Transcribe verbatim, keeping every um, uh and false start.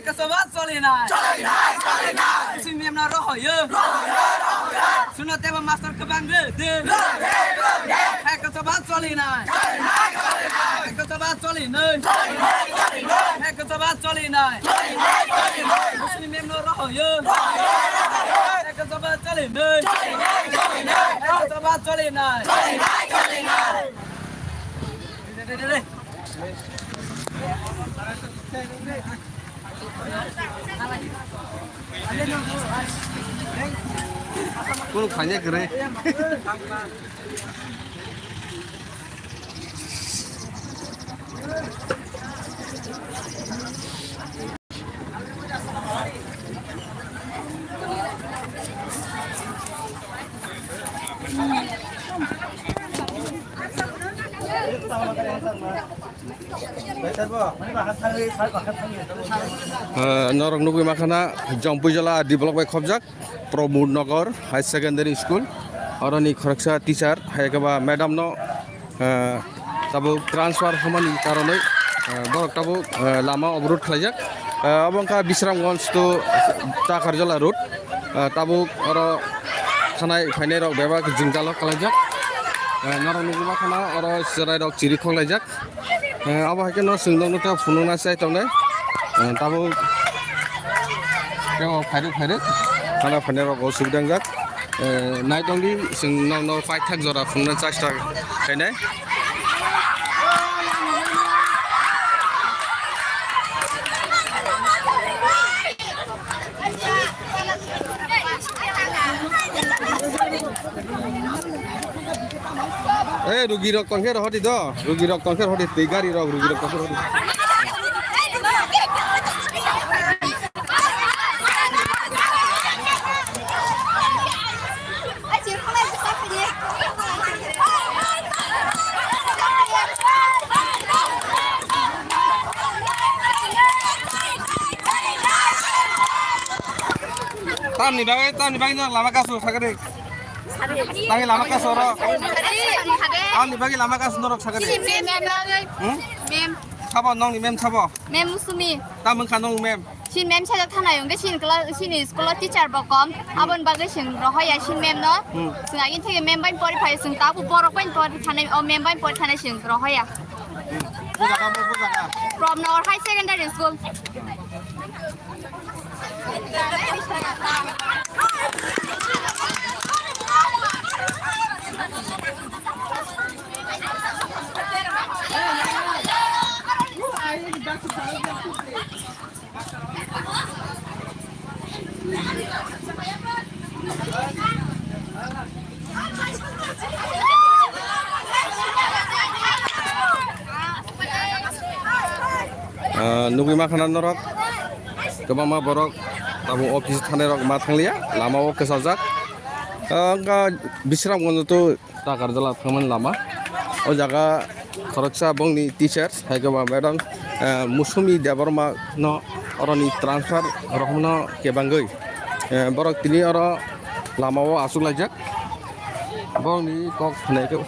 Kasoba choli nai. Choli nai, choli nai. Sing mem na roho yo. Roho yo, roho yo. Suno teba master kebang de, de. Roho yo, roho yo. Hai kasoba choli nai. Choli nai, choli nai. Hai kasoba choli nai. Choli nai, choli nai. Hai kasoba choli nai. Choli nai, choli nai. Sing mem na roho yo. Roho yo, roho yo. Hai kasoba choli nai. Choli nai, choli nai. Hai kasoba choli nai. Choli nai, choli nai. De, de, de, de. Kunu phanya kwrwi. Ah, norok nugwi makhana Jompuijala D block bai khobjak Pramod Nagar High Secondary School. Oroni khoroksa teacher hai khe ba madam no, ah, tabuk transfer hwnmani karonwi, ah, borok tabuk, ah, lama obrodh khlaijak. Ah, obo wngkha Bisramganj to Takarjala road. Ah, tabuk oro thanai phainai rok bebak jwngjalo kalaijak. Ah, norok nugwi makhana oro chwrai rok chiri khoklaijak. Eh, abo hai khe no chwng nokno tei phunukna chai tongnai. Eh, tabuk tei o phairwk phairwk. Thana phainai rok o subida wngjak. Eh, nai tongdi chwng nokno paithak jora phunukna chesta khainai. Eh, rugi rok tongkhe rohordi do. Rugi rok tongkhe rohordi, tei gari rok rugi rok tongkhe rohordi. Tamni bagwi, tamni bagwi no lama kasu sakari. Tamni lama kasu oro. Tamni bagwi lama kasu norok sakari. Hmm? Sabo nongni mem sabo. Mem Musumi. Tam wngkha nong mem. Sini mem sajak thanai, hwnkhe sini kla-, sini school o teacher bo kom, aboni bagwi chwng rohoya sini mem no. Hmm. Chwng agini theke mem bai pori phai, chwng tabuk borok bai pori thanai, o mem bai pori thanai chwng rohoya. Bujaga, bujaga. Pramod Nagar High Secondary School. Ah, nugwi makhana norok kwbangma borok tabuk office thanai rok ma thangliya, lama o kwchajak. Ah, wngkha Bisramganj to Takarjala thangmani lama. O jaga khoroksa bongni teacher, hai khe ba madam, eh, Musumi Debbarma no oroni transfer rohorno kebangwi, eh, borok tini oro lama o achuk laijak. Bongni kok khnai khe